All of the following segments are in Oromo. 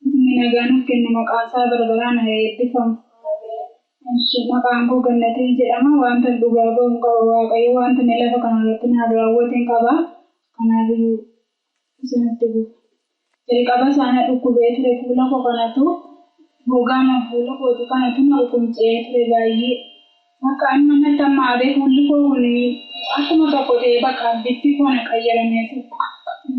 Inni nagaa nuuf kennu maqaan isaa bara baraan haa eebbifamu. Maqaan koo Gannatii jedhama. Wanta dhugaa ba'u hin qaba. Waaqayyo wanta inni lafa kanarratti naaf raawwate hin qaba. Kanaafiyyuu isinitti bu'a. Jalqaba isaa na dhukkubee ture fuula koo kanatu gogaama fuula kooti kanatu na ququmcee ture baay'ee. Bakka amma natti hammaatee fuulli koo kun akkuma tokko ta'ee bakka bifti koo na qayyaramee ture.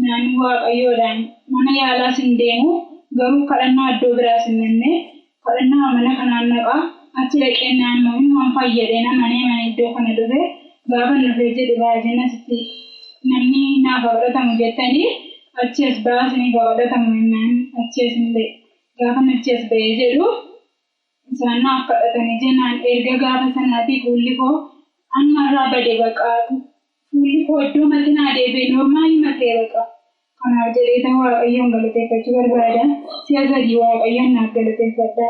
Naan Waaqayyoodhaan mana yaalaas hin deemu, garuu kadhannaa iddoo biraas hin nannee kadhannaa mana kanaan naqaa achi dhaqee naannoo waan fayyadee namanee mana iddoo kana dhufe. Gaafa dhufee jedhu raajiin asitti namni naaf kadhatamu jettanii achi as baasanii kadhatamu jennaan achi as hin ba'e. Gaafa achi as ba'ee jedhu isaan naaf kadhatanii jennaan erga gaafa sanaatii fuulli koo amma irraa bade baqa. Fuulli koo iddoo matinaa deebi'e noormaalii matee baqa. Kanaaf jedhee ta'uu Waaqayyoon galateeffachuu barbaada. Si'a sadii Waaqayyoon naaf galateeffadha.